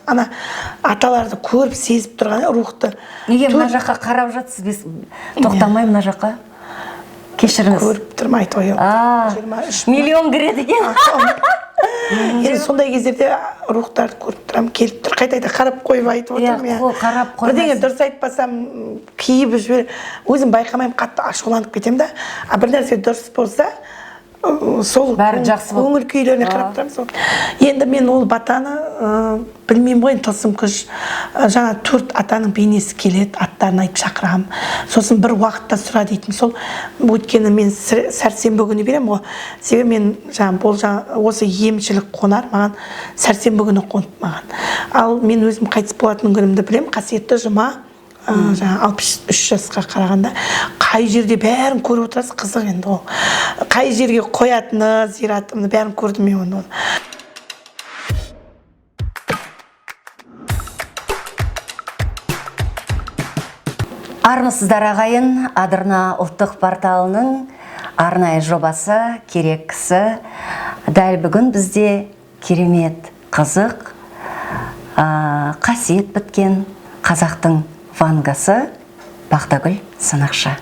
Ана аталарды көріп, сезіп тұрған рухты. Неге мына жаққа қарап жатсыз? Тоқтамай мына жаққа. Кешіріңіз. Көріп тұрмын, айтып А, 23 миллион кіреді екен. Енді сондай кездерде рухтарды көріп тұрамын, келіп тұр, қайта-қайта қарап қойып айтып Иә, отырмын. қол қарап Бірдеңе қоймайсыз. дұрыс айтпасам, кейіп жібер, өзім байқамаймын, қатты ашуланып кетемін да. А бір нәрсе дұрыс болса, сол Бәрі жақсы болып. көңіл күйлеріне қарап тұрамын сол. Енді мен ол батаны білмеймін ғой, енді тылсым күш. Жаңа 4 атаның бейнесі келеді, аттарын айтып шақырамын. Сосын бір уақытта сұра дейтін сол. Өйткені мен сәрсенбі күні беремін ғой. Себебі мен жаңа болжа, осы емшілік қонар маған сәрсенбі күні қонды маған. Ал мен өзім қайтыс болатын күнімді білемін, қасиетті жұма. Жаңа 63 жасқа қарағанда қай жерде бәрін көріп отырасыз, қызық енді ол. Қай жерге қоятыны, зиратымды бәрін көрдім мен оны. Армысыздар ағайын, Адырна ұлттық порталының арнайы жобасы керек кісі. Дәл бүгін бізде керемет қызық, қасиет біткен қазақтың Вангасы Бақтагүл Сынықшы.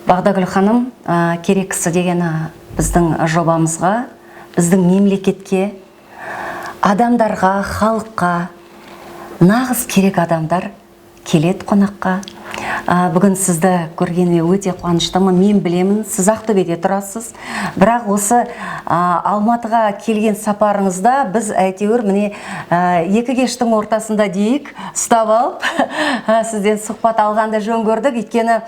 Бақтагүл ханым, керек кісі деген біздің жобамызға, біздің мемлекетке, адамдарға, халыққа нағыз керек адамдар келеді қонаққа. Бүгін сізді көргеніме өте қуаныштымын. Мен білемін, сіз Ақтөбеде тұрасыз. Бірақ осы, Алматыға келген сапарыңызда біз әйтеуір міне, екі кештің ортасында дейік ұстап алып, сізден сұхбат алғанды жөн көрдік. Өйткені,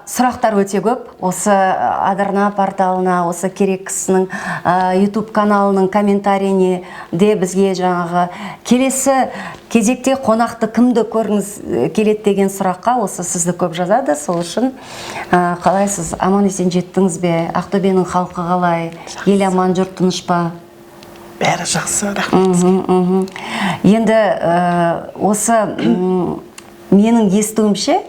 сұрақтар өте көп. Осы Адырна порталына, осы керек кісінің, YouTube каналының комментарийіне де бізге жаңағы келесі кезекте қонақты кімді көргіңіз келеді деген сұраққа осы сізді көп жазады. Сол үшін, қалайсыз, аман есен жеттіңіз бе? Ақтөбенің халқы қалай? Жақсы. Ел аман, жұрт тыныш па? Бәрі жақсы, рахмет. Енді, осы, менің естуімше,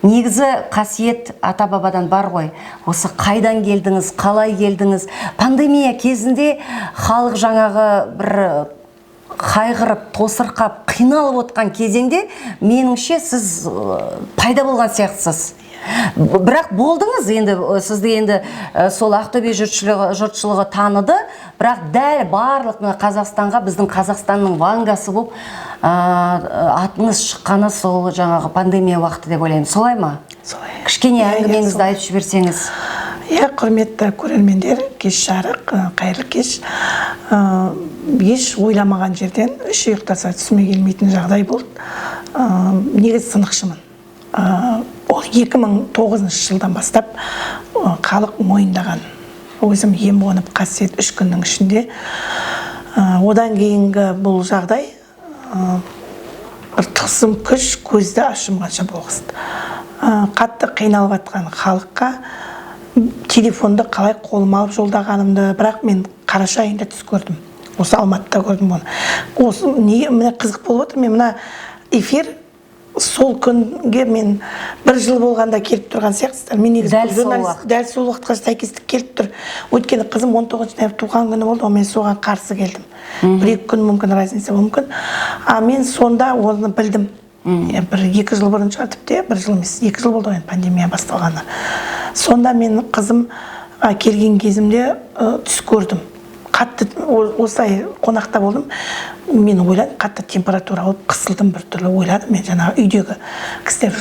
негізі қасиет ата-бабадан бар ғой. Осы қайдан келдіңіз, қалай келдіңіз? Пандемия кезінде халық жаңағы бір қайғырып, тосырқап, қиналып отқан кезеңде меніңше сіз, пайда болған сияқтысыз. Бірақ болдыңыз енді, сізді енді, сол Ақтөбе жұртшылығы таныды, бірақ дәл барлық мына Қазақстанға, біздің Қазақстанның Вангасы болып, атыңыз шыққаны сол жаңағы пандемия уақыты деп ойлаймын. Солай ма? Солай. Кішкене Иә, иә, әңгімеңізді солай. айтып жіберсеңіз. Иә, құрметті көрермендер, кеш жарық, қайырлы кеш. Еш ойламаған жерден үш ұйықтаса түсіме келмейтін жағдай болды. Негізі сынықшымын. Ол екі мың тоғызыншы жылдан бастап, халық мойындаған. Өзім ем қонып қасиет 3 күннің ішінде. Одан кейінгі бұл жағдай, бір тылсым күш көзді ашымғанша болғызды. Қатты қиналып жатқан халыққа телефонды қалай қолыма алып жолдағанымды, бірақ мен қараша айында түс көрдім. Осы Алматыда көрдім оны. Осы неге міне қызық болып отыр, мен мына эфир сол күнге мен бір жыл болғанда келіп тұрған сияқтысыздар. Мен негізі Дәл сол журналист, уақыт. дәл сол уақытқа сәйкестік келіп тұр. Өйткені қызым он тоғызыншы ноябрь туған күні болды, мен соған қарсы келдім. Бір-екі күн мүмкін разница болуы мүмкін. А мен сонда оны білдім. Бір екі жыл бұрын шығар, тіпті бір жыл емес, 2 жыл болды ғой енді пандемия басталғаны. Сонда мен қызым, келген кезімде, түс көрдім. Қатты осылай қонақта болдым. Мен ойладым, қатты температура болып қысылдым, бір түрлі ойладым. Мен жаңағы үйдегі кісілер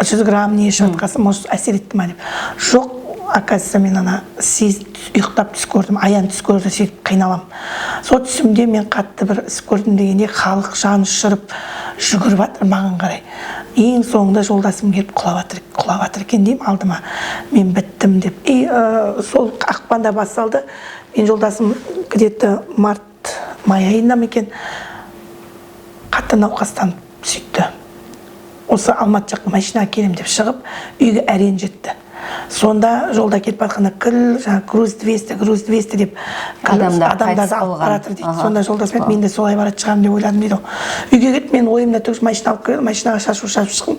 100 грамм не ішіп жатқасын, может, әсер етті ма деп. Жоқ, оказывается, мен ана ұйықтап түс көрдім, аян түс көрді, сөйтіп қиналамын. Сол түсімде мен қатты бір іс көрдім дегенде халық жан ұшырып жүгіріп жатыр маған қарай. Ең соңында жолдасым келіп құлап жатыр, құлап жатыр екен деймін алдыма. Мен біттім деп. И, сол ақпанда басталды. Мен жолдасым где-то март, май айында ма екен, қатты науқастанып сөйтті. Осы Алматы жаққа машина әкелемін деп шығып, үйге әрең жетті. Сонда жолда кетіп жатқанда кіл, жаңа груз 200, груз 200 деп кіл Адамдар адамдарды қайтыс алып болған. баратыр дейді. Сонда жолдасым айтты, мен де солай баратын шығармын деп ойладым дейді ғой. Үйге кетіп, мен ойымда түгіс машина алып келдім, машинаға шашу шашып шықтым.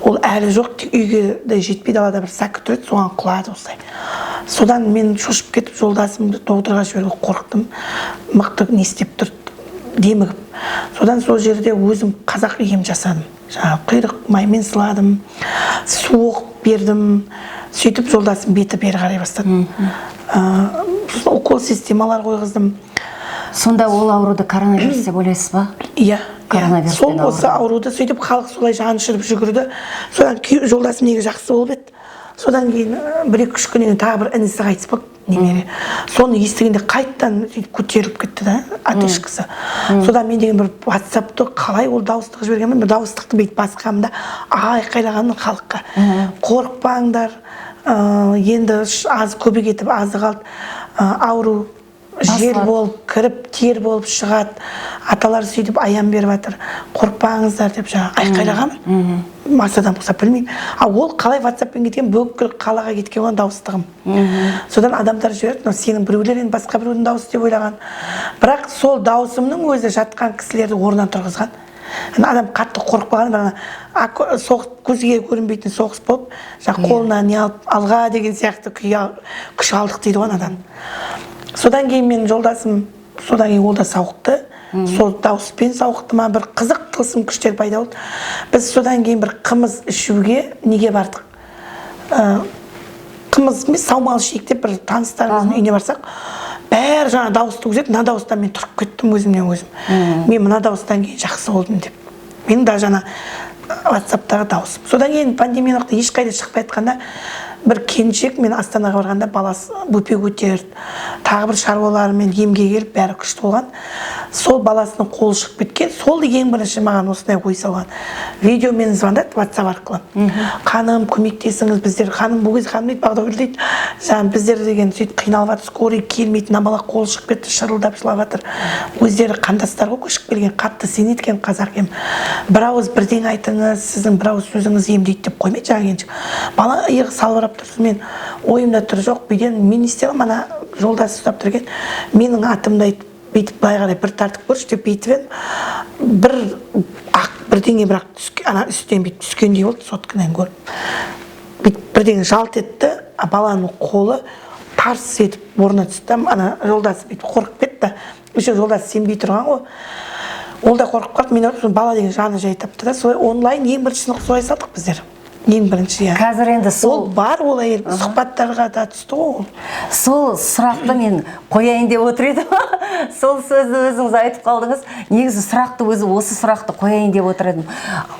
Ол әлі жоқ, тек үйге де жетпей далада бір сәкі тұр еді, соған құлады осылай. Содан мен шошып кетіп, жолдасымды докторға жіберуге қорықтым. Мықты не істеп тұр, демігіп. Содан сол жерде өзім қазақ ем жасадым. Жаңағы құйрық маймен сыладым, суық бердім. Сөйтіп жолдасым беті бері қарай бастады. Сосын укол системалар қойғыздым. Сонда ол ауруды коронавирус деп ойлайсыз ба? Иә. Коронавируспен Сол осы ауруды сөйтіп халық солай жанұшырып жүгірді. Содан жолдасым неге жақсы болып еді. Содан кейін 1-2-3 күннен кейін тағы бір інісі қайтыс болды, немере. Соны естігенде қайттан сөйтіп көтеріліп кетті да отышкасы. Содан мен деген бір ватсапты қалай ол дауыстық жібергенмін, бір дауыстықты бүйтіп басқанмын да айқайлағанмын халыққа. Қорықпаңдар, енді аз көбейіп кетіп азы қалды, ауру жел Басылады. болып кіріп, тер болып шығады. Аталар сөйтіп аян беріп жатыр, қорықпаңыздар деп жаңағы айқайлағанмын. Масадан болса білмеймін. А ол қалай ватсаппен кеткен, бүкіл қалаға кеткен ғой дауыстығым. Содан адамдар жіберді, мынау сенің біреулер енді басқа біреудің дауысы деп ойлаған. Бірақ сол дауысымның өзі жатқан кісілерді орнынан тұрғызған. Ана адам қатты қорқып қалған, бір ана соғыс, көзге көрінбейтін соғыс болып, жаңағы қолына не алып алға деген сияқты күш алдық дейді ғой анадан. Содан кейін мен жолдасым, содан кейін ол да сауықты. Сол дауыспен сауықты ма, бір қызық тылсым күштер пайда болды. Біз содан кейін бір қымыз ішуге неге бардық? Қымыз емес, саумал ішейік деп бір таныстарымыздың үйіне барсақ, бәрі жаңа дауысты көрсетті. Мына дауыстан мен тұрып кеттім өзімнен өзім. Мен мына дауыстан кейін жақсы болдым деп. Менің даже ана ватсаптағы дауысым. Содан кейін пандемия уақытында ешқайда шықпай жатқанда бір келіншек мен Астанаға барғанда баласы бөпе көтерді, тағы бір шаруаларымен емге келіп, бәрі күшті болған. Сол баласының қолы шығып кеткен. Сол ең бірінші маған осындай ой салған. Видеомен звондады ватсап арқылы. Ханым, көмектесіңіз, біздер, ханым, бұл кезде ханым дейді, Бағдагүл дейді, жаңағы біздер деген сөйтіп қиналып жатыр, скорый келмейді, мына бала қолы шығып кетті, шырылдап жылап жатыр. Өздері қандастар ғой, көшіп келген, қатты сенеді екен қазақ ем. Бір ауыз бірдеңе айтыңыз, сіздің бір ауыз сөзіңіз емдейді деп қоймайды жаңағы келіншек. Бала иығы салбырап тұр. Мен ойымда тұр жоқ, бүйтемін, мен не істей аламын, ана жолдасы ұстап тұр екен. Менің атымды айтып, бүйтіп былай қарай бір тартып көрші деп бүйтіп едім, бір ақ бірдеңе бірақ ана үстінен бүйтіп түскендей болды, соткадан көріп. Бүйтіп бірдеңе жалт етті, а баланың қолы тарс етіп орнына түсті. Ана жолдасы бүйтіп қорқып кетті. Еще жолдасы сенбей тұрған ғой. Ол да қорқып қалды. Мен ойладым, бала деген жаны жай тапты да. Солай онлайн ең бірінші сынық солай салдық біздер. Ең бірінші, иә. Қазір енді сол Ол бар, ол әйел сұхбаттарға да түсті ғой ол. Сол сұрақты мен қояйын деп отыр едім. Сол сөзді өзіңіз айтып қалдыңыз. Негізі сұрақты өзі осы сұрақты қояйын деп отыр едім.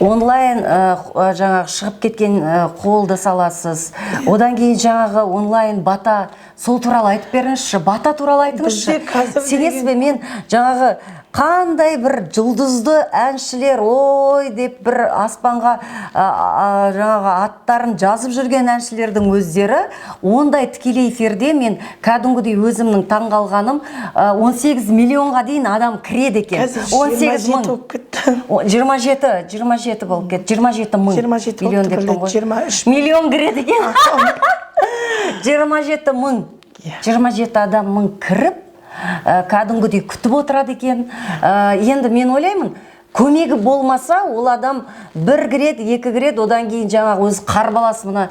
Онлайн жаңағы шығып кеткен қолды саласыз. Одан кейін жаңағы онлайн бата, сол туралы айтып беріңізші. Бата туралы айтыңызшы. Бізде қазір Сенесіз бе, мен жаңағы қандай бір жұлдызды әншілер ой деп бір аспанға жаңағы аттарын жазып жүрген әншілердің өздері ондай тікелей эфирде мен кәдімгідей өзімнің таңғалғаным, 18 миллионға дейін адам кіреді екен. Қазір 18 27 мың. болып кетті. О, 27, 27 болып кетті. 27 мың. 27 миллион болып деппін ғой. 23. Миллион кіреді екен. 27 мың. Иә. 27 адам мың кіріп, кәдімгідей күтіп отырады екен. Енді мен ойлаймын, көмегі болмаса, ол адам бір кіреді, екі кіреді, одан кейін жаңағы өзі қарбалас мына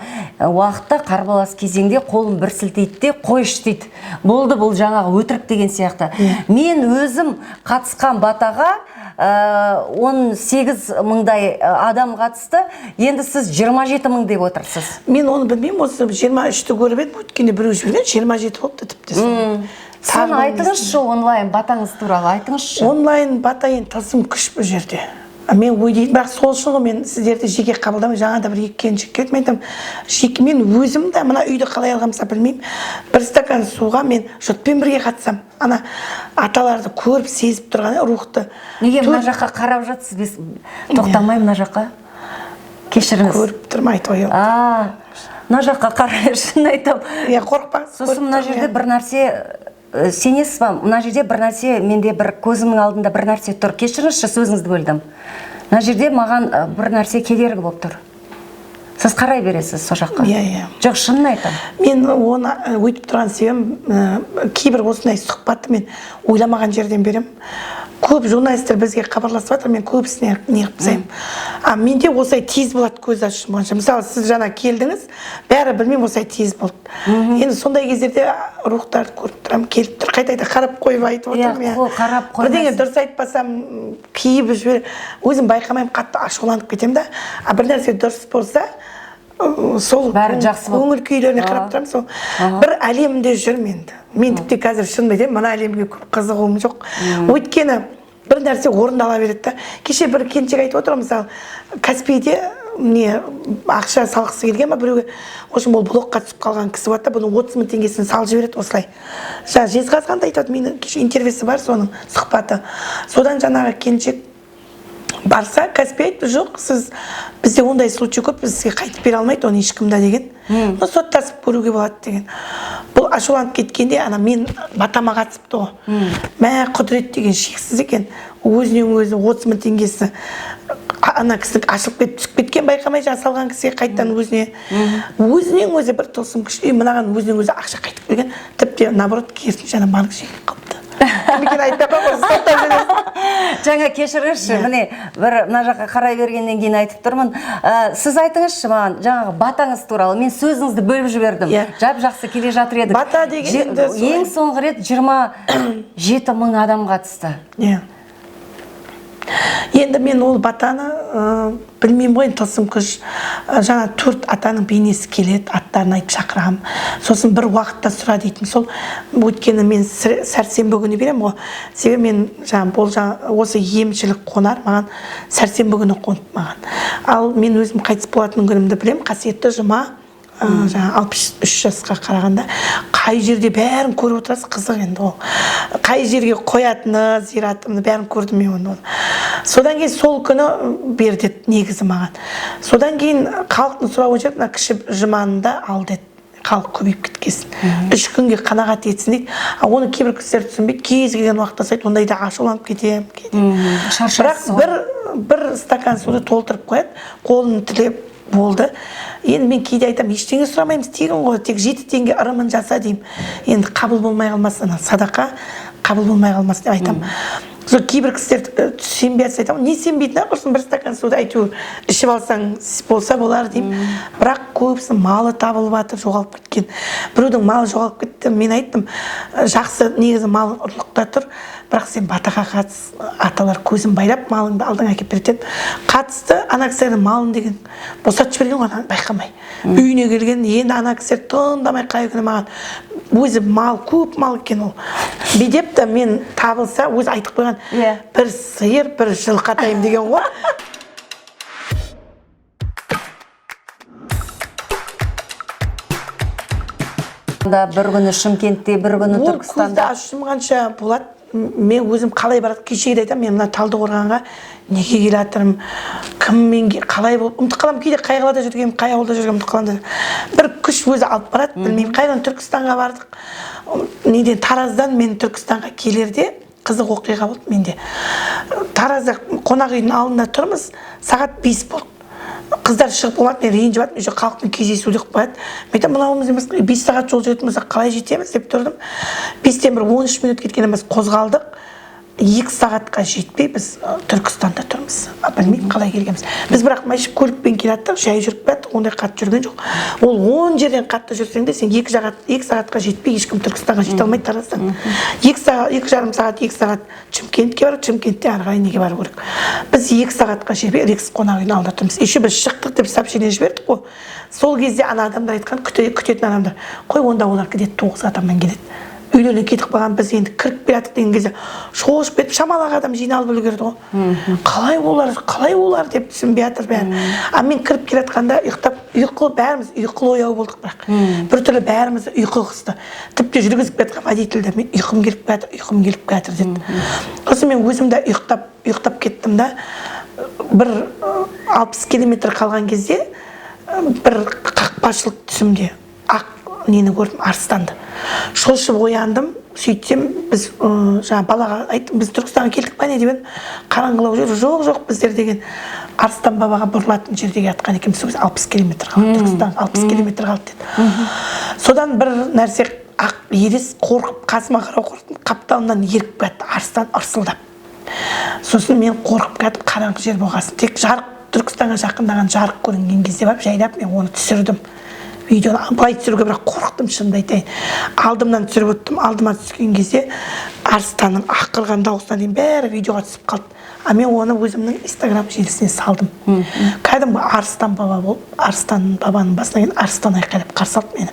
уақытта, қарбалас кезеңде қолын бір сілтейді де қойшы дейді. Болды, бұл жаңағы өтірік деген сияқты. Мен өзім қатысқан батаға 18 мыңдай адам қатысты. Енді сіз 27 мың деп отырсыз. Мен оны білмеймін, осы 23-ті көріп едім, өткенде біреу жіберген, 27 болыпты тіпті. Соны Тағы бір айтыңызшы, онлайн батаңыз туралы айтыңызшы. Онлайн бата енді тылсым күш бұл жерде. Мен ойлаймын, бірақ сол үшін ғой мен сіздерді жеке қабылдамай, жаңа да бір екі келіншек келді, мен айтамын, жеке мен өзім де мына үйді қалай алғанымды білмеймін. Бір стакан суға мен жұртпен бірге қатысамын. Ана аталарды көріп, сезіп тұрған рухты. Неге мына жаққа қарап жатсыз? Тоқтамай мына жаққа. Кешіріңіз. Көріп тұрмын, айтып қоямын. А, мына жаққа қарай, шын айтамын. Иә, қорықпаңыз. Сосын көріп мына тұрмын, жерде иә. бір нәрсе, сенесіз ба? Мына жерде бір нәрсе, менде бір көзімнің алдында бір нәрсе тұр. Кешіріңізші, сөзіңізді бөлдім. Мына жерде маған бір нәрсе кедергі болып тұр. Сіз қарай бересіз сол жаққа. Иә, иә. Жоқ, шынын айтамын. Мен оны өйтіп тұрған себебім, кейбір осындай сұхбатты мен ойламаған жерден беремін. Көп журналистер бізге хабарласып жатыр, мен көбісіне не қылып тастаймын. А менде осылай тез болады көз ашып жұмғанша. Мысалы, сіз жаңа келдіңіз, бәрі білмеймін, осылай тез болды. Енді сондай кездерде рухтарды көріп тұрамын, келіп тұр, қайта қайта қарап қойып айтып Иә, отырмын. Иә. Қарап Бірдеңе қоймайсыз. дұрыс айтпасам, кейіп жібер, өзім байқамаймын, қатты ашуланып кетемін да. А бір нәрсе дұрыс болса, сол Бәрі жақсы болып. көңіл күйлеріне қарап тұрамын, сол бір әлемде жүрмін енді. Мен тіпті қазір шынымды айтайын, мына әлемге көп қызығуым жоқ. Өйткені бір нәрсе орындала береді да. Кеше бір келіншек айтып отыр, мысалы, Каспийде не ақша салғысы келген ба біреуге, в общем, ол блокқа түсіп қалған кісі болады да, бұның 30 000 теңгесін салып жібереді осылай. Жаңа Жезқазғанда айтып отыр, менің кеше интервьюсі бар, соның сұхбаты. Содан жаңағы келіншек барса, Каспий айтты: жоқ, сіз, бізде ондай случай көп, біз сізге қайтып бере алмайды оны ешкім да деген. Ну, соттасып көруге болады деген. Бұл ашуланып кеткенде, ана мен батама қатысыпты ғой. Мә, құдірет деген шексіз екен. Өзінен өзі 30 000 теңгесі ана кісі ашылып кетіп түсіп кеткен, байқамай жаңа салған кісіге қайтадан өзіне. Өзінен өзі бір тылсым күш, и мынаған өзінен өзі ақша қайтып келген. Тіпті наоборот, керісінше, ана банк жеңіліп қалыпты. Кім екенін айтпай ақ қойыңыз, соттап жібересіз. Жаңа кешіріңізші, міне бір мына жаққа қарай бергеннен кейін айтып тұрмын. Сіз айтыңызшы маған жаңағы батаңыз туралы. Мен сөзіңізді бөліп жібердім. Иә. Жап жақсы келе жатыр едік. Бата деген енді солай. Ең соңғы рет 27 мың адам қатысты. Иә. Енді мен ол батаны білмеймін ғой, енді тылсым күш. Жаңа төрт атаның бейнесі келеді, аттарын айтып шақырамын. Сосын бір уақытта сұра дейтін сол, өйткені мен сәрсенбі күні беремін ғой. Себебі мен жаңа бұл жаңа осы емшілік қонар маған сәрсенбі күні қонды маған. Ал мен өзім қайтыс болатын күнімді білемін, қасиетті жұма, жаңа 63 жасқа қарағанда қай жерде бәрін көріп отырасыз, қызық енді ол. Қай жерге қоятыны, зиратымды бәрін көрдім мен оны. Содан кейін сол күні бер деді негізі маған. Содан кейін халықтың сұрауы бойынша мына кіші жұманы да ал деді. Халық көбейіп кеткесін. 3 күнге қанағат етсін дейді. А оны кейбір кісілер түсінбейді. Кез келген уақытта жасайды, ондайда ашуланып кетемін кейде. Шаршайсыз Бірақ ғой. бір стакан суды толтырып қояды, қолын тілеп болды. Енді мен кейде айтамын, ештеңе сұрамаймыз, тегін ғой, тек 7 теңге ырымын жаса деймін. Енді қабыл болмай қалмасын, ана садақа қабыл болмай қалмасын деп айтамын. Сол кейбір кісілер сенбей жатса айтамын, не сенбейтін, құрсын бір стакан суды әйтеуір ішіп алсаң болса болар деймін. Бірақ көбісі малы табылып жатыр, жоғалып кеткен. Біреудің малы жоғалып кетті, мен айттым, жақсы, негізі мал ұрлықта тұр, бірақ сен батаға қатыс, аталар көзін байлап малыңды алдыңа әкеліп береді дедім. Қатысты, ана кісілердің малын деген босатып жіберген ғой, ана байқамай. Үйіне келген, енді ана кісілер тыңдамай қай күні маған өзі мал, көп мал екен ол. Бүйдепті, мен табылса, өзі айтып қойған, бір сиыр, бір жылқы атайын деген ғой. Да, бір күні Шымкентте, бір күні Ол көзді Түркістанда. ашып жұмғанша болады. Мен өзім қалай барады, кешегіде айтамын, мен мына Талдықорғанға неге келе жатырмын, кіммен қалай болып ұмытып қаламын кейде, қай қалада жүргенімді, қай ауылда жүргенімді ұмытып қаламын да. Бір күш өзі алып барады, білмеймін. Қайдан Түркістанға бардық, неден, Тараздан мен Түркістанға келерде қызық оқиға болды менде. Таразда қонақ үйдің алдында тұрмыз, сағат 5 болды. Қыздар шығып болмады, мен ренжіп жатырмын, еще халықпен кездесу деп қояды. Мен айтамын, мынауымыз емес, 5 сағат жол жүретін болсақ қалай жетеміз деп тұрдым. 5-тен бір 13 минут кеткеннен біз қозғалдық. 2 сағатқа жетпей біз Түркістанда тұрмыз. А, білмеймін қалай келгенбіз. Біз бірақ машина көлікпен келе жаттық, жай жүріп келаттық, ондай қатты жүрген жоқ. Ол 10 жерден қатты жүрсең де, сен 2 сағатқа жетпей ешкім Түркістанға жете алмайды Тараздан. 2 сағат, 2,5 сағат, 2 сағат Шымкентке барып, Шымкентте ары қарай неге бару керек. Біз 2 сағатқа жетпей Рекс қонақ үйінің алдында тұрмыз. Еще біз шықтық деп сообщение жібердік қой. Сол кезде ана адамдар айтқан, күтетін адамдар. Қой, онда олар где-то 9 адамнан келеді. Үйлеріне кетіп қалған, біз енді кіріп келе жатық деген кезде шошып кетіп, шамалы адам жиналып үлгерді ғой. Қалай олар, қалай олар деп түсінбей жатыр бәрі. А мен кіріп келе жатқанда ұйықтап, ұйқы, бәріміз ұйқылы ояу болдық, бірақ біртүрлі бәрімізді ұйқы қысты. Тіпті жүргізіп келе жатқан водительдер: мен ұйқым келіп келе жатыр, ұйқым келіп келе жатыр деді. Сосын мен өзім де ұйықтап кеттім да, бір 60 километр қалған кезде бір қақпашылық түсімде ақ нені көрдім, арыстанды. Шошып ояндым. Сөйтсем, біз жаңа балаға айттым, біз Түркістанға келдік па не деп едім, қараңғылау жер. Жоқ, жоқ, біздер деген Арыстан бабаға бұрылатын жерде жатқан екенбіз. Сол кезде 60 километр қалды Түркістан, 60 километр қалды деді. Содан бір нәрсе ақ елес, қорқып қасыма қарау қорықтым, қапталымнан еріп кетті арыстан ырсылдап. Сосын мен қорқып кетіп, қараңғы жер болғасын, тек жарық, Түркістанға жақындаған жарық көрінген кезде барып жайлап мен оны түсірдім. Видеоны былай түсіруге бірақ қорықтым, шынымды айтайын. Алдымнан түсіріп өттім, алдыма түскен кезде арыстанның ақырған дауысына дейін бәрі видеоға түсіп қалды. А мен оны өзімнің Инстаграм желісіне салдым. Кәдімгі арыстан баба болып, арыстан бабаның басына келген арыстан айқайлап қарсы алды мені.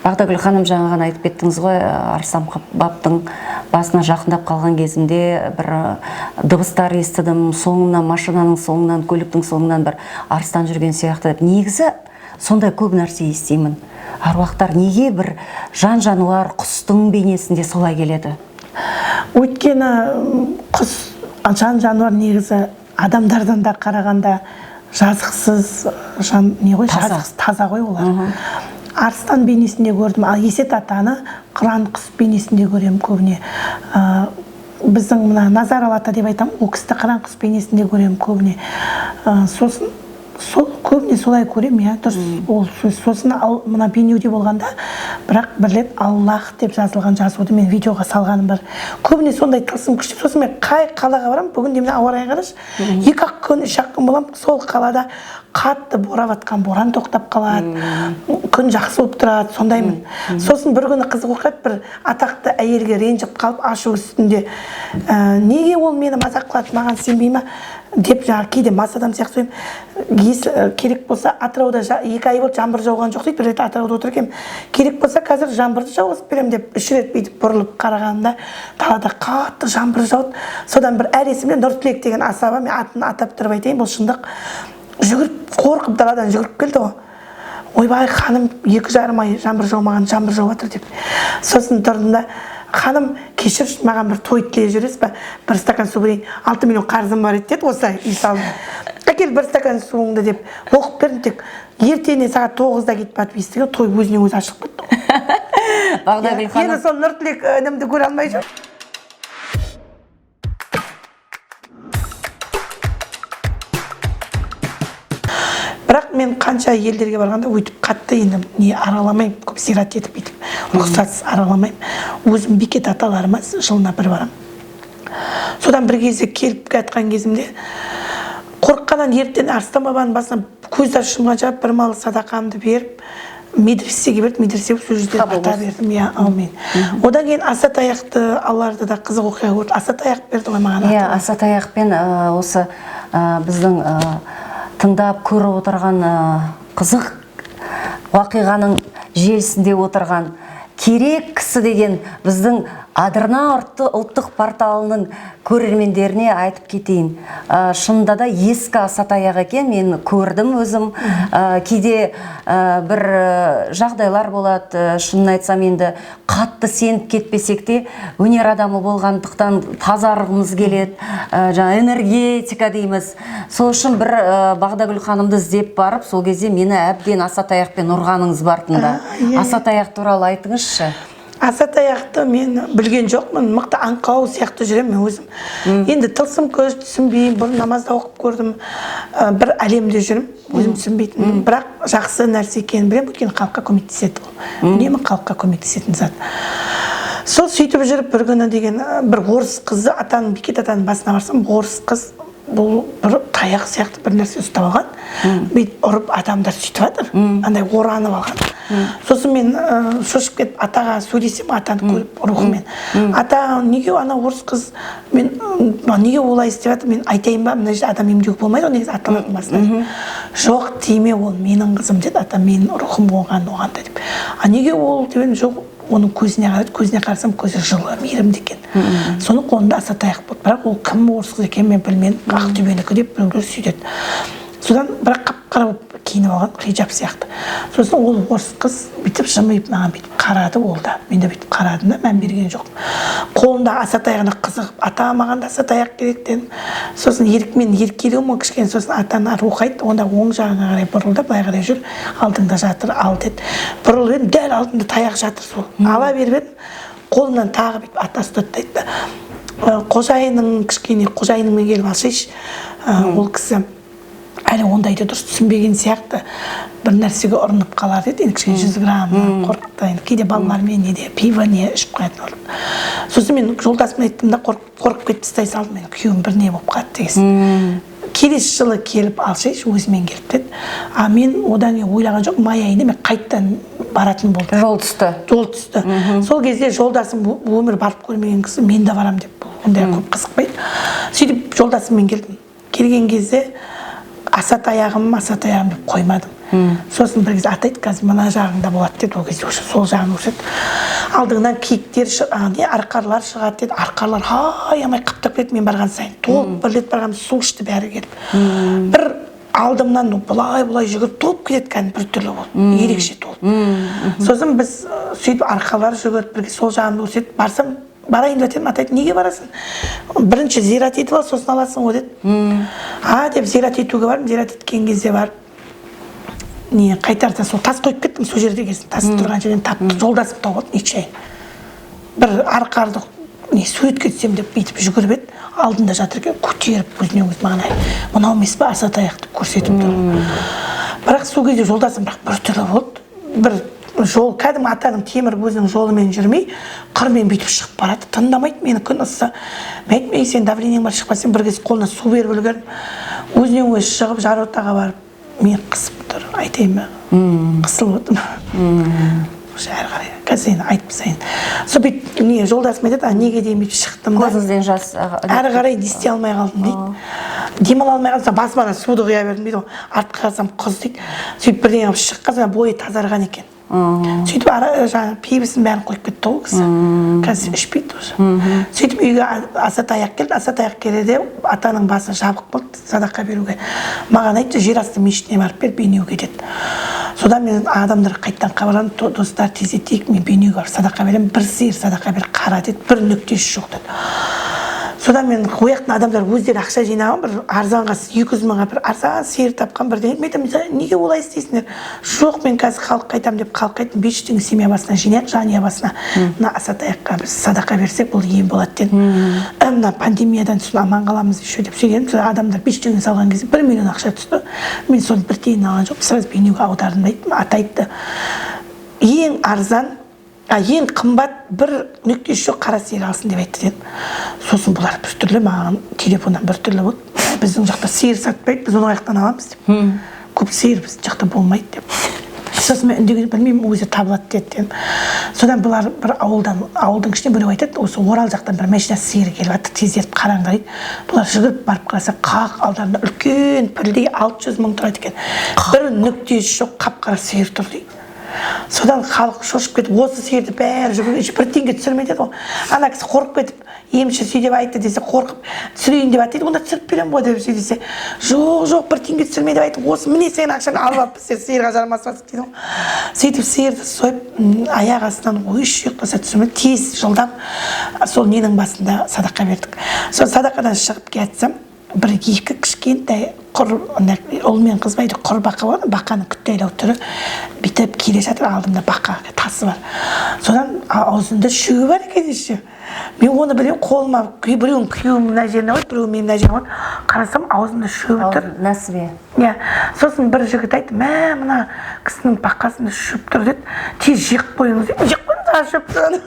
Бағдагүл ханым, жаңа ғана айтып кеттіңіз ғой, Арыстан бабтың басына жақындап қалған кезімде бір дыбыстар естідім, соңынан, машинаның соңынан, көліктің соңынан бір арыстан жүрген сияқты. Негізі сондай көп нәрсе естимін. Аруақтар неге бір жан-жануар, құстың бейнесінде солай келеді? Өйткені құс, жан-жануар негізі адамдардан да қарағанда жазықсыз жан, не ғой, Таза. жазықсыз, таза ғой олар. Арыстан бейнесінде көрдім, ал Есет атаны қыран құс бейнесінде көремін көбіне. Біздің мына Назар ата деп айтамын, ол кісіні қыран құс бейнесінде көремін көбіне. Сосын сол көбіне солай көремін, иә, дұрыс. Ол сөз. Сосын ал мына Бейнеуде болғанда, бірақ бір рет Аллах деп жазылған жазуды мен видеоға салғаным бар. Көбіне сондай тылсым күшті. Сосын мен қай қалаға барамын, бүгін де мына ауа райын қарашы, 2-ақ күн, 3-ақ күн боламын, сол қалада қатты борап атқан боран тоқтап қалады, күн жақсы болып тұрады, сондаймын. Сосын бір күні қызық оқиға, бір атақты әйелге ренжіп қалып, ашу үстінде, неге ол мені мазақ қылады, маған сенбей ма деп, жаңағы кейде мас адам сияқты сөйлеймін. Керек болса Атырауда 2 ай болды жаңбыр жауған жоқ дейді, бір рет Атырауда отыр екенмін. Керек болса қазір жаңбырды жауғызып беремін деп 3 рет бүйтіп бұрылып қарағанымда далада қатты жаңбыр жауды. Содан бір әр есімде Нұртілек деген асаба, мен атын атап тұрып айтайын, бұл шындық, жүгіріп, қорқып даладан жүгіріп келді ғой. Ойбай, ханым, 2,5 ай жаңбыр жаумаған, жаңбыр жауып жатыр деп. Сосын тұрдым да, ханым, кешірші, маған бір той тілеп жібересіз ба, бір стакан су берейін, 6 миллион қарызым бар еді деді, осылай үй салдым. Әкел бір стакан суыңды деп оқып бердім, тек ертеңіне сағат 9-да кетіп барып естіген, той өзінен өзі ашылып кетті ғой. Бағдагүл ханым. Енді сол Нұртілек інімді көре алмай жүрмін. Бірақ мен қанша елдерге барғанда өйтіп қатты енді не араламаймын, көп зират етіп бүйтіп рұқсатсыз араламаймын. Өзім бекет аталарыма жылына бір барамын. Содан бір кезде келіп жатқан кезімде қорыққаннан ертең Арыстан бабаның басына көз ашып жұмғанша бір мал садақамды беріп медресеге берді, медресе сол жерде Қабыл ата болсын. бердім, иә, әумин. Одан кейін аса таяқты аларды да қызық оқиға көрді. Аса таяқ берді ғой маған. Иә, аса таяқпен, осы, біздің, тыңдап көріп отырған, қызық оқиғаның желісінде отырған керек кісі деген біздің Адырна ұлттық порталының көрермендеріне айтып кетейін. Шынында да ескі аса таяқ екен, мен көрдім өзім. Кейде, бір, жағдайлар болады, шынын айтсам енді қатты сеніп кетпесек те, өнер адамы болғандықтан тазарғымыз келеді, жаңа энергетика дейміз. Сол үшін бір, Бағдагүл ханымды іздеп барып, сол кезде мені әбден аса таяқпен ұрғаныңыз бар тында. Аса таяқ туралы айтыңызшы. Аса таяқты мен білген жоқпын, мықты аңқау сияқты жүремін мен өзім. Енді тылсым көз түсінбеймін, бұрын намазда оқып көрдім, бір әлемде жүрмін, өзім түсінбейтін. Бірақ жақсы нәрсе екенін білемін, өйткені халыққа көмектеседі ол. Үнемі халыққа көмектесетін зат. Сол сөйтіп жүріп бір күні деген, бір орыс қызы атаның, Бекет атаның басына барсам, орыс қыз бұл бір таяқ сияқты бір нәрсе ұстап алған. Бүйтіп ұрып адамдар сөйтіп жатыр, андай оранып алған. Сосын мен, шошып кетіп атаға сөйлесем, атаны көріп рухымен. Ата, неге ана орыс қыз, мен, неге олай істеп жатыр, мен айтайын ба, мына жерде адам емдеуге болмайды ғой негізі аталардың басына. Жоқ, тиме, ол менің қызым деді ата, менің рухым оған, оған да деп. А неге ол деп едім, жоқ, оның көзіне қарады, көзіне қарасам көзі жылы, мейірімді екен. Соның қолында аса таяқ болды, бірақ ол кім орыс қыз екенін мен білмедім, Ақтөбенікі деп біреулер сөйтеді. Содан бірақ қап-қара болып киініп алған, хиджаб сияқты. Сосын ол орыс қыз бүйтіп жымиып маған бүйтіп қарады, ол да. Мен де бүйтіп қарадым да, мән берген жоқпын. Қолында асатаяғына қызығып, ата, маған да асатаяқ керек дедім. Сосын мен еркелеуім ғой кішкене, сосын атаны рухы айтты, онда оң жағыңа қарай бұрыл да, былай қарай жүр, алдыңда жатыр, ал деді. Бұрылып едім, дәл алдымда таяқ жатыр сол. Ала беріп едім, қолымнан тағы бүйтіп ата ұстады да айтты, қожайының кішкене қожайыныңмен келіп алсайшы. Ол кісі әлі ондайды дұрыс түсінбеген сияқты, бір нәрсеге ұрынып қалар деді. Енді кішкене 100 грамм қорықты енді, кейде балалармен неде пиво не ішіп қоятын болды. Сосын мен жолдасыма айттым да, қорқып кетіп тастай салдым мен, күйеуім бір не болып қалады деген. Келесі жылы келіп алсайшы, өзімен келіп деді. А мен одан кейін ойлаған жоқпын, май айында мен қайтадан баратын болдым. Жол түсті. Жол түсті. Сол кезде жолдасым, өмір барып көрмеген кісі, мен де барамын деп, ондайға көп қызықпайды. Сөйтіп жолдасыммен келдім. Келген кезде аса таяғым, аса таяғым деп қоймадым. Сосын бір кезде ата айтты, қазір мына жағыңда болады деді. Ол кезде уже сол жағын көрсетті. Алдыңнан киіктер, не, арқарлар шығады деді. Арқарлар аямай қаптап кетті мен барған сайын. Толып бір рет барғанмын, су ішті бәрі келіп. Бір алдымнан былай былай жүгіріп толып кетеді, кәдімгі бір түрлі болып, ерекше толып. Сосын біз сөйтіп арқарлар жүгіріп, бірге сол жағын көрсетіп барсам, барайын деп едім, ата айтты, неге барасың? Бірінші зират етіп ал, сосын аласың ғой деді. А деп зират етуге бардым. Зират еткен кезде барып не қайтарда сол тас қойып кеттім, сол жерде келсін, тас тұрған жерден таптым, жолдасым тауып алды нечаянно. Бір арқарды не суретке түсемін деп бүйтіп жүгіріп еді, алдында жатыр екен, көтеріп өзіне өзі маған айтты, мынау емес пе аса таяқ деп көрсетіп тұр. Бірақ сол кезде жолдасым бірақ біртүрлі болды. Бір жол кәдімгі атаның темір өзінің жолымен жүрмей, қырмен бүйтіп шығып барады, тыңдамайды мені, күн ыссы. Мен айттым, ей, сен давлениең бар, шықпасаң. Бір кез қолына су беріп үлгердім, өзінен өзі шығып жар ортаға барып мені қысып тұр, айтайын ба, қысылып отырмын уже әрі қарай қазір енді айтып тастайын. Сол бүйтіп не жолдасым айтады, а неге дейін бүйтіп шықтым да, Көзіңізден жас әрі қарай не істей алмай қалдым дейді, демала алмай қалдым, басыма ана суды құя бердім дейді ғой, артқа қарасам құз дейді. Сөйтіп бірдеңе қылып шыққан соң бойы тазарған екен. Сөйтіп ара жаңағы пивосын бәрін қойып кетті ғой кісі, қазір ішпейді уже. Сөйтіп үйге аса таяқ келді. Аса таяқ келді, атаның басы жабық болды садақа беруге. Маған айтты, жер асты мешітіне барып бер, Бейнеуге деді. Содан мен адамдарға қайтадан хабарладым, достар, тездетейік, мен Бейнеуге барып садақа беремін, бір сиыр садақа бер, қара деді, бір нүктесі жоқ деді. Содан мен ол жақтың адамдар өздері ақша жинаған, бір арзанға 200 мыңға бір арзан сиыр тапқан бірдеңе. Мен айтамын, неге олай істейсіңдер? Жоқ, мен қазір халыққа айтамын деп халыққа айттым, 500 теңге семья басына жинайық, жанұя басына, мына асатаяққа біз садақа берсек, бұл ем болады дедім. Мына пандемиядан соң аман қаламыз еще деп сөйледім. Сол адамдар 500 теңге салған кезде 1 миллион ақша түсті. Мен соны бір тиын алған жоқпын, сразу Бейнеуге аудардым да айттым. Ата айтты, ең арзан, ең қымбат бір нүктесі жоқ қара сиыр алсын деп айтты дедім. Сосын бұлар біртүрлі маған телефоннан біртүрлі болды, біздің жақта сиыр сатпайды, біз оның жақтан аламыз деп, көп сиыр біздің жақта болмайды деп. Сосын мен үндеген, білмеймін, өзі табылады деді дедім. Содан бұлар бір ауылдан, ауылдың ішінен біреу айтады, осы Орал жақтан бір машина сиыр келіп жатыр, тездетіп қараңдар дейді. Бұлар жүгіріп барып қараса, қақ алдарында үлкен пілдей 600 мың тұрады екен, бір нүктесі жоқ қап қара сиыр тұр дейді. Содан халық шошып кетіп, осы сиырды бәрі жүгіріп, бір теңге түсірмей деді ғой. Ана кісі қорқып кетіп, емші сөйтіп айтты десе, қорқып түсірейін деп айтты дейді, онда түсіріп беремін ғой деп сөйтсе, жоқ, жоқ, бір теңге түсірме деп айтты, осы міне сенің ақшаңды алып алып сен сиырға жармасып жатсың дейді ғой. Сөйтіп сиырды сойып, аяқ астынан үш ұйықтаса түсірмей, тез жылдам сол ненің басында садақа бердік. Сол садақадан шығып келатсам, бір екі кішкентай құр, ұл мен қыз ба, құр бақа болады, бақаның күттәйлеу түрі бүйтіп келе жатыр, алдымда бақа тасы бар. Содан аузында шөбі бар екен еще. Мен оны білемін, қолыма біреуін күйеуім мына жеріне қойды, біреуін мен мына жеріне қойды. Қарасам, аузында шөбі тұр. Нәсібе. Иә. Сосын бір жігіт айтты, мә, мына кісінің бақасында шөп тұр деді. Тез жеп қойыңыз деді. Жеп қойыңыз, шөп тұр.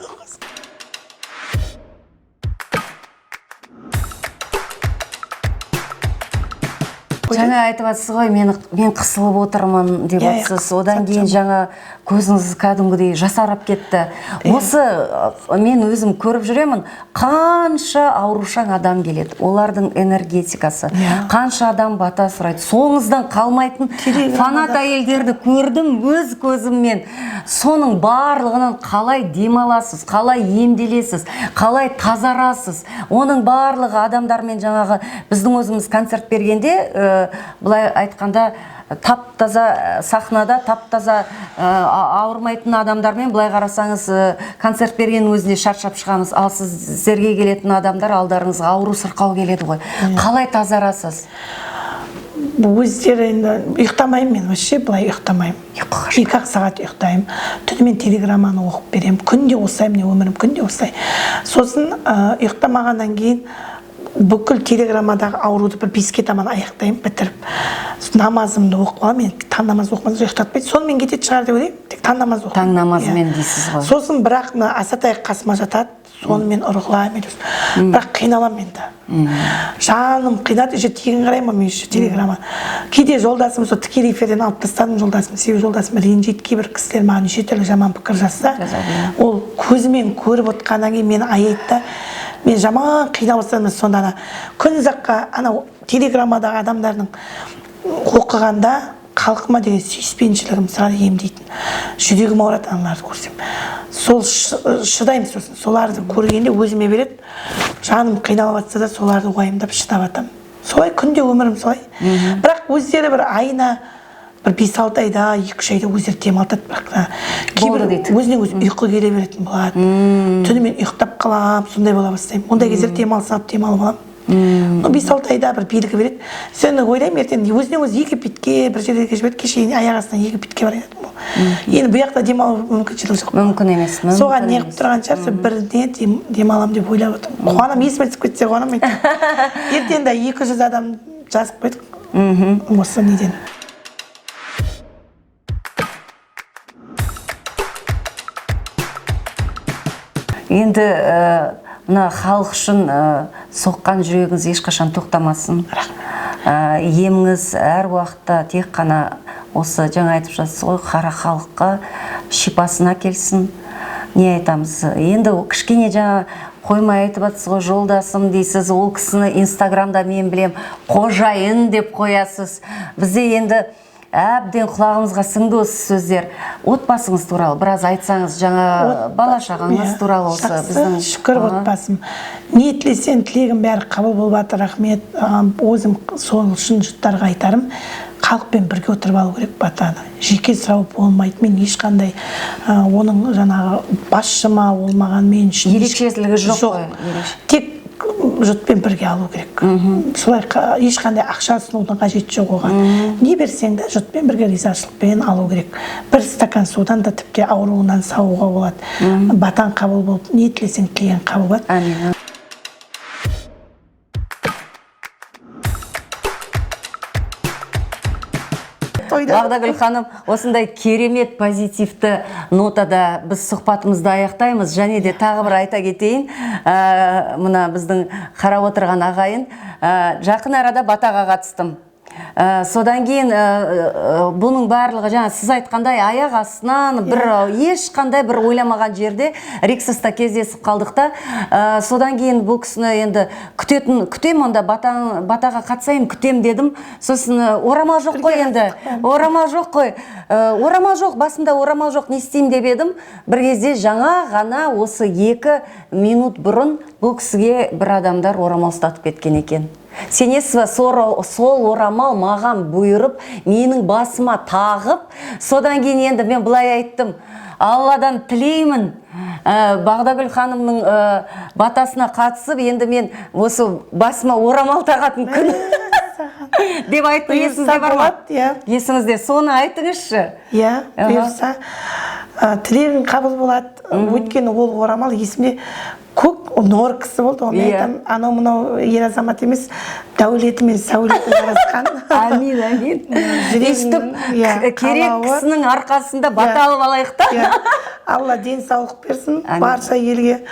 Жаңа айтып жатсыз ғой, мен қысылып отырмын деп жатсыз. Одан кейін жаңа көзіңіз кәдімгідей жасарап кетті. Осы мен өзім көріп жүремін, қанша аурушаң адам келеді, олардың энергетикасы, қанша адам бата сұрайды, соңыздан қалмайтын фанат әйелдерді көрдім өз көзіммен. Соның барлығынан қалай демаласыз, қалай емделесіз, қалай тазарасыз? Оның барлығы адамдармен жаңағы біздің өзіміз концерт бергенде, былай айтқанда, тап таза сахнада тап таза ауырмайтын адамдармен былай қарасаңыз, концерт бергеннің өзінде шаршап шығамыз. Ал сіздерге келетін адамдар, алдарыңызға ауру сырқау келеді ғой. Қалай тазарасыз? Өздері енді, ұйықтамаймын мен вообще, былай ұйықтамаймын. Ұйқы қашты. 2-ақ сағат ұйықтаймын. Түнімен телеграмманы оқып беремін. Күнде осылай, міне, өмірім күнде осылай. Сосын ұйықтамағаннан кейін бүкіл телеграммадағы ауруды бір 5-ке таман аяқтаймын, бітіріп. Сосын намазымды оқып аламын. Мен таң намаз оқымасам ұйықтатпайды. Сонымен кететін шығар деп ойлаймын. Тек таң намаз оқимын. Таң намазымен Иә. дейсіз ғой. Сосын бірақ мына Асатай қасыма жатады, сонымен ұрғылаймын. Бірақ қиналамын енді. Жаным қинады, еще тегін қараймын мен еще телеграмма. Кейде жолдасым, сол тікелей эфирден алып тастадым жолдасым, себебі жолдасым ренжиді. Кейбір кісілер маған неше түрлі жаман пікір жазса, Жазады, иә. ол көзімен көріп отқаннан кейін мені аяйды да, мен жаман қиналып отырсам, сонда ана күн ұзаққа анау телеграммадағы адамдардың оқығанда халқыма деген сүйіспеншілігім сразу емдейтін. Жүрегім ауырады аналарды көрсем. Сол шыдаймын сосын. Соларды көргенде өзіме береді. Жаным қиналып жатса да, соларды уайымдап шыдап жатамын. Солай күнде өмірім солай. Бірақ өздері бір айына, бір 5-6 айда, 2-3 айда өздері демалтады, бірақ та кейбір Болды дейді. өзінен өзі ұйқы келе беретін болады. Түнімен ұйықтап қаламын, сондай бола бастаймын. Ондай кездер демалыс алып, демалып аламын. Ну, 5-6 айда бір белгі береді. Соны ойлаймын, ертең өзінен өзі Египетке, бір жерлерге жібереді. Кеше аяқ астынан Египетке бара жатырмын ғой. Енді бұл жақта демалу мүмкіншілігі жоқ. Мүмкін емес, мүмкін Соған неғып емес. тұрған шығар, сол біріне демаламын деп ойлап отырмын. Қуанамын, есіме түсіп кетсе қуанамын. Ертең де 200 адам жазып қойдық. Осы неден. Енді мына халық үшін соққан жүрегіңіз ешқашан тоқтамасын. Еміңіз әр уақытта тек қана осы жаңа айтып жатсыз ғой, қара халыққа шипасын әкелсін. Не айтамыз? Енді кішкене жаңа қоймай айтып жатсыз ғой, жолдасым дейсіз, ол кісіні Инстаграмда мен білем, қожайын деп қоясыз. Бізде енді әбден құлағымызға сіңді осы сөздер. Отбасыңыз туралы біраз айтсаңыз, жаңа бала шағаңыз туралы осы Жақсы, біздің шүкір, отбасым. Не тілесең, тілегім бәрі қабыл болып жатыр, рахмет. Өзім сол үшін жұрттарға айтарым, халықпен бірге отырып алу керек батаны. Жеке сұрау болмайды. Мен ешқандай оның жаңағы басшы ма, ол маған, мен үшін Ерекшелігі жоқ қой, ерекше. Тек жұртпен бірге алу керек. Солай ешқандай ақша ұсынудың қажеті жоқ оған. Не берсең де, жұртпен бірге ризашылықпен алу керек. Бір стакан судан да тіпті ауруынан сауығуға болады. Батаң қабыл болып, не тілесең, тілегің қабыл болады. Әмин. Тойда. Бағдагүл ханым, осындай керемет позитивті нотада біз сұхбатымызды аяқтаймыз. Және де тағы бір айта кетейін, мына біздің қарап отырған ағайын, жақын арада батаға қатыстым. Содан кейін бұның барлығы жаңа сіз айтқандай аяқ астынан бір ешқандай бір ойламаған жерде Риксоста кездесіп қалдық та. Содан кейін бұл кісіні енді күтетін, күтем онда, батаға қатысайын, күтем дедім. Сосын орамал жоқ қой енді, орамал жоқ қой. Орамал жоқ, басымда орамал жоқ, не істеймін деп едім. Бір кезде жаңа ғана осы 2 минут бұрын бұл кісіге бір адамдар орамал ұстатып кеткен екен. Сенесіз ба, сол орамал маған бұйырып, менің басыма тағып, содан кейін енді мен былай айттым: Алладан тілеймін, Бағдагүл ханымның батасына қатысып, енді мен осы басыма орамал тағатын күн деп айттым. Бұйырса Есіңізде бар ма? болады, иә. Есіңізде, соны айтыңызшы. Иә, бұйырса, тілегің қабыл болады. Өйткені ол орамал есімде, көк норкасы болды ғой. Мен айтамын, анау мынау ер азамат емес, дәулеті мен сәулеті жарасқан. Әмин, әмин. Жүрегінің, Өйстіп иә, керек қалауы. кісінің арқасында бата алып алайық та. Иә. Алла денсаулық берсін Әмин. барша елге.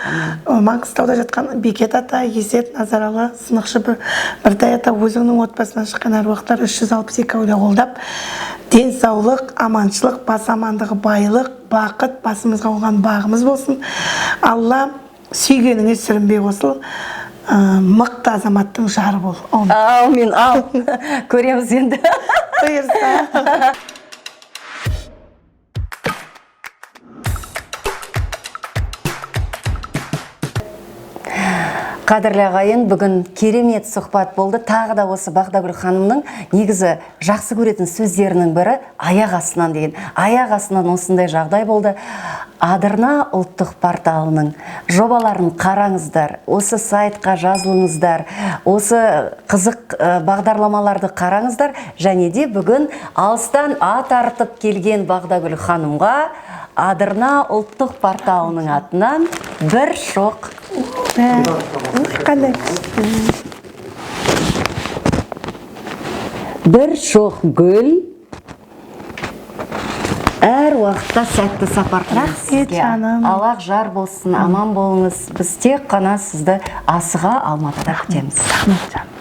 Маңғыстауда жатқан Бекет ата, Есет, Назаралы, Сынықшы, Біртай ата, өзіңнің отбасынан шыққан әруақтар, 362 әулие қолдап, денсаулық, аманшылық, бас амандығы, байлық, бақыт басымызға қонған бағымыз болсын. Алла, сүйгеніңе сүрінбей қосыл, мықты азаматтың жары бол. Аумин. Аумин, ау, көреміз енді. Бұйырса. Қадірлі ағайын, бүгін керемет сұхбат болды. Тағы да осы Бағдагүл ханымның негізі жақсы көретін сөздерінің бірі «аяқ астынан» деген. Аяқ астынан осындай жағдай болды. Адырна ұлттық порталының жобаларын қараңыздар, осы сайтқа жазылыңыздар, осы қызық бағдарламаларды қараңыздар. Және де бүгін алыстан ат артып келген Бағдагүл ханымға Адырна ұлттық порталының атынан бір шоқ Ой, қандай бір шоқ гүл. Әр уақытта сәтті сапар тілейміз Рахмет, сізге. жаным. Аллах жар болсын, аман болыңыз. Біз тек қана сізді асыға Алматыда күтеміз. Рахмет, жаным.